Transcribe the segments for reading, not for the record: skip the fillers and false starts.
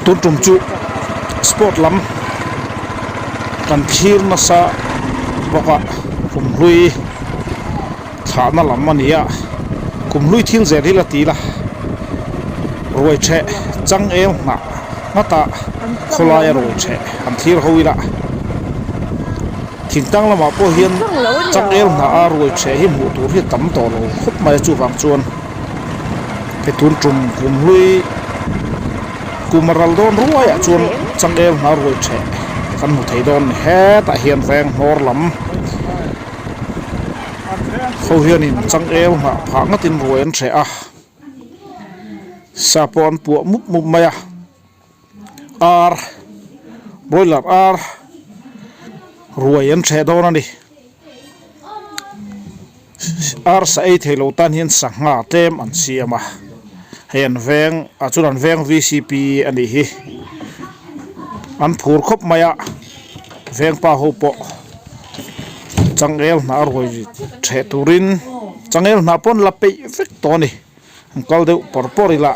Tun tum chu sport lam kan thlir nasa bawk a kumhlui thlahna lam a ni a kumhlui thil zel hi la ti ila ruai theh changel hnah ngata khawlaia ruai theh han thlir ho ila. Thingtlang lamah pawh hian changel hnah a ruai ṭheh hi hmuh tur hi a tam tawh lo khawp mai a chuvang chuan he tun tum kum hlui kum a ral dawn ruai ah chuan changel hnah ruai ṭheh kan hmu thei dawn a ni hetah hian veng hmawr lam ho hianin changel hnah phah ngatin ruai an ṭheh a sa pawh an puah mup mup mai a. Ar broiler ar ruai an hreh dawn a ni ar sa ei thei lo tan hian sangha tlem an siam a hei an veng ah chuan an veng v c p a nih hi an phur khawp mai a veng pa ho pawh changel hnah ruai hreh turin changel hnah pawh an la peih vek tawh a ni. An kal deuh pawr pawr ila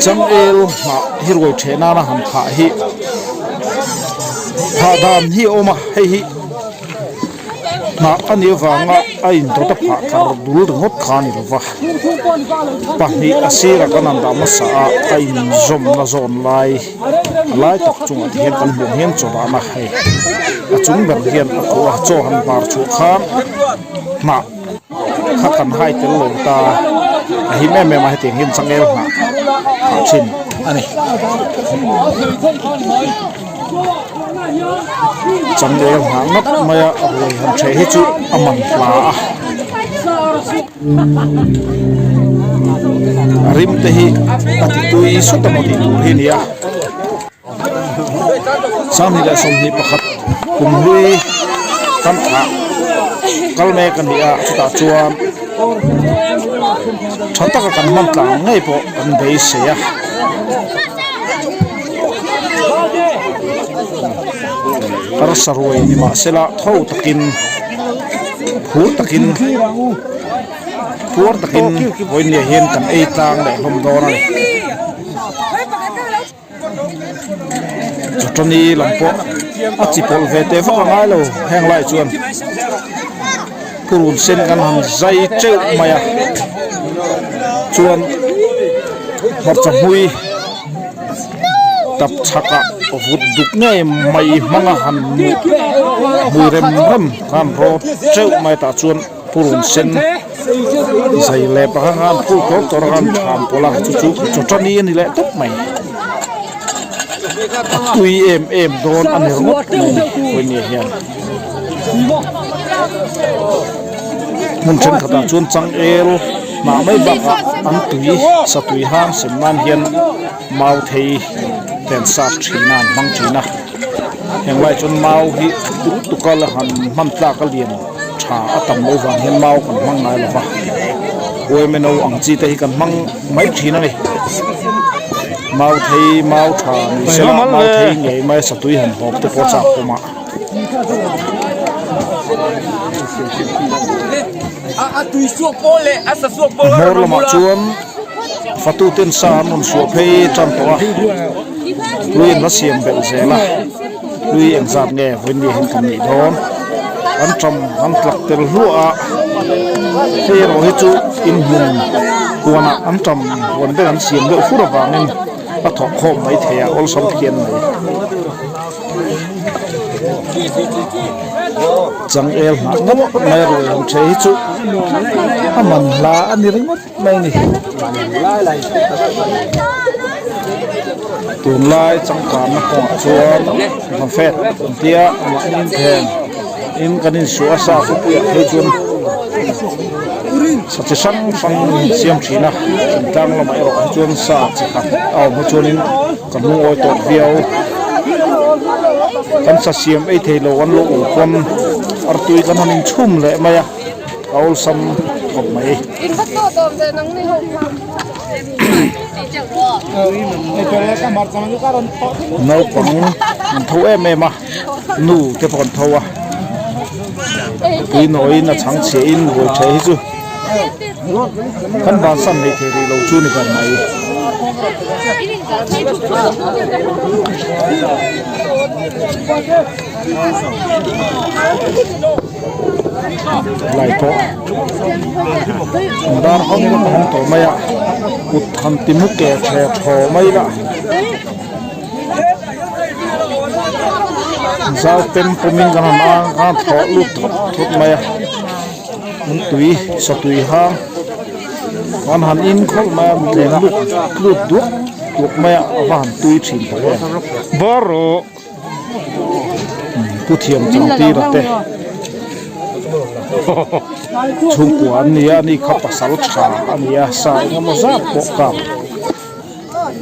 changel hnah hi ruai theh nana han phah hi phah dan hi a awm a hei hi hnah a nih avanga a indawt a phah tlar dul ringawt kha a ni lo va pahnih a sirah kan han dah hmasa a a inzawmna zawn lai a lai tak chungah te hian kan hmuh ang hian chaw dahna hei a chung ber hian a khuh a chaw han bar chhuah khan hnah kha kan hai tel lo ta a him em em a hetiang hian changel hnah phah thin a ni changel hnah ngawt mai a ruai han ṭheh hi chu a man hla a. A rim te hi a ti tui sawt emaw tih tur hi a ni a 21 kum hlui kan thlah kal mek a ni a chutah chuan tha taka kan hman tlang ngei pawh kan beisei a. Arsa ruai ni mahsela tho takin phur takin puar takin vawinia hian kan ei tlang leh hlawm dawn a ni. Chawtani lam pawh a chi pawlh ve teh vak a ngai lo heng lai chuan purun sen kan han zai teuh mai a chuan hmarcha hmui tap chhakah vut duk ngei mai hmanga han hmui rem rem khan rawt teuh mai tah chuan purun sen zai leh pakhat khan phul tawr tawr a khan tham pawlh a chu chu chawtani a ni leh tawp mai a tui em em dawn a ni ringawt mai a ni vawinia hian hmun thenkhatah chuan changel hnah mai bakah an tui satui hang sem nan hian mau thei te an sat thin a an hmang thin a heng lai chuan mau hi tuk tuk a la han hman tlak a lian tha a tam loh vang hian mau kan hmang ngai lo va uaimeno ang chi te hi kan hmang mai thin a ni mau thei mau tha ni sela mau thei ngei mai satui han hawp te pawh chak pawm ah. Hmawr lamah chuan fatu ten sa an rawn suah phei tan tawh a lui an la siam belh zel a lui engzat nge vawiin hian kan nih dawn an tam an tlak tel hluah a hei erawh hi chu inhmun huanah an tam huan ber an siam deuh fur avangin a thawk khawm mai thei a awlsam phian mai. Changel hnah ngawt mai ruai ang the hi chu a man hla a ni ringawt mai a ni tunlai changkanna kawngah chuan buffet an tia mahni inthen in kan insuah a sa khawpuiah phei chuan sa chi hrang hrang an siam thin a thingtlang lamah erawh hi chuan sa chi khat a awm hi chuanin. Ka hnungawi tawh viau. Kan sa siam ei thei lo an lo awm pawn artui kan han inchhum leh mai a, a awlsam khawp mai. Naupang an tho em em a, nu te pawh an tho a, tui nawiin a chhang chhiahin ruai ṭheh hi chu. Kan bansan hleih thei rih lo chu ni ber mai. Lai pawh an dar hawng in a hawng tawh mai a kut han ti mu ke thaw thaw mai la zau pem pawm in kan han ang khan thawh lut thawt thawt mai a an tui satui hang an han in khawlh mai a tlem lut lut duak duak mai a a va han tui thin tak em. Pu thiam changtira te chhungkua an ni a ni kha pasal tha a ni a sa engemaw zat pawh kap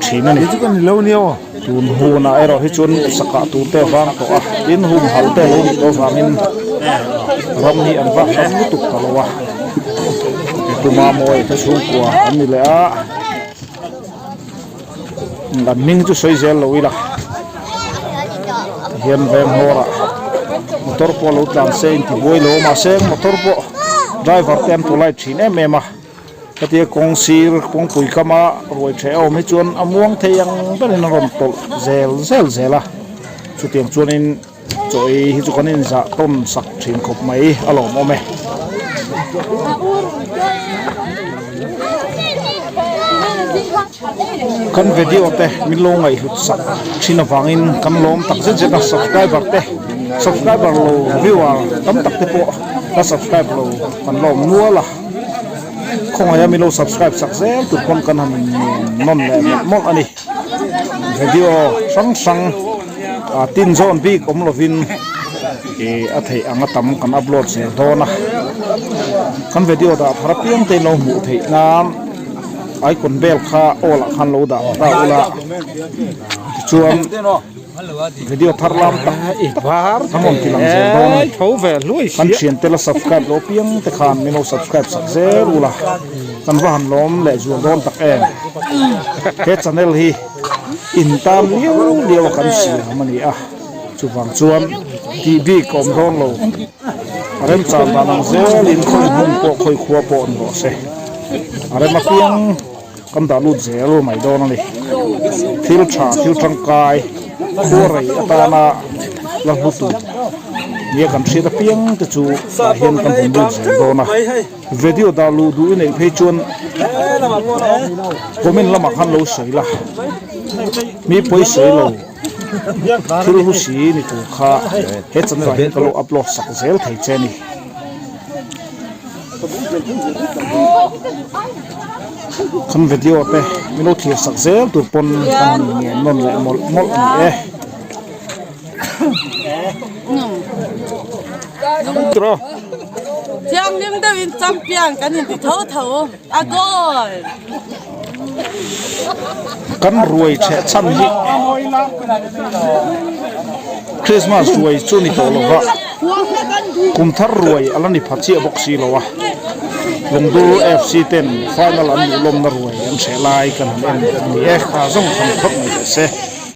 thin a ni tun hunah erawh hi chuan sakah tur te a vang tawh a tin humhal te a lo nih tawh avangin ram hi an vak tam lutuk ta lo a tuma mawi te chhungkua an ni leh a. An hming chu sawi zel lo ila tihian veng hawr ah motor pawh lo tlan se inti buai lo a mahse motor pawh driver te an polite thin em em a hetia kawng sir kawngpui kama ruai theh a awm hi chuan a muang thei ang berin a rawn tawlh zel zel zel a chutiang chuanin chaw ei hi chu kan inzah tawn sak thin khawp mai a lawmawm e. Kan video te min lo ngaihhlut sak thin avangin kan lawm tak zet zet a subscriber te subscriber lo viewer tam tak te pawh la subscribe lo kan lawm nual a khawngaih a min lo subscribe sak zel tur pawn kan han nawn leh mawlh mawlh a ni video hrang hrang. Ah tin zawn bik awm lovin ih a theih anga tam kan upload zel dawn a kan video dah thar apiang te in lo hmuh theih nan icon bel kha awl ah khan lo dah ta ula tichuan video thar lam tak tak an rawn ti lang zel dawn a ni kan thian te la subscribe lo apiang te khan min lo subscribe sak zel ula kan va han lawm leh zual dawn tak em he channel hi. In tan liau liau a kan siam a ni a, chuvang chuan tih bik a awm dawn lo. A remchang dan ang zelin khawi hmun pawh khawi khua pawh ni rawh se. A rem apiang kan dah lut zel mai dawn a ni. Thil tha thil tangkai khua rei atana la hlu tur nia kan hriat apiang te chu tah hian kan rawn lut zel dawn a. Video dah luh duh i neih phei chuan comment lamah khan lo sawi la, mi pawi sawi lo thil hlu si ni tur kha he channel ah hian ka lo upload sak zel thei che a ni. Kan video te min lo thlir sak zel tur pawn kan ngen nawn leh mawlh mawlh a ni e. Thianghlim deuhin champion kan inti tho tho a goal. Kan ruai chheh chhan hi Christmas ruai chu ni tawh lova kum thar ruai a la ni pha chiah bawk si lo a Lungdur FC ten final an luh lawmna ruai an hreh lai kan han en a ni e kha zawng khan phawt mai teh se.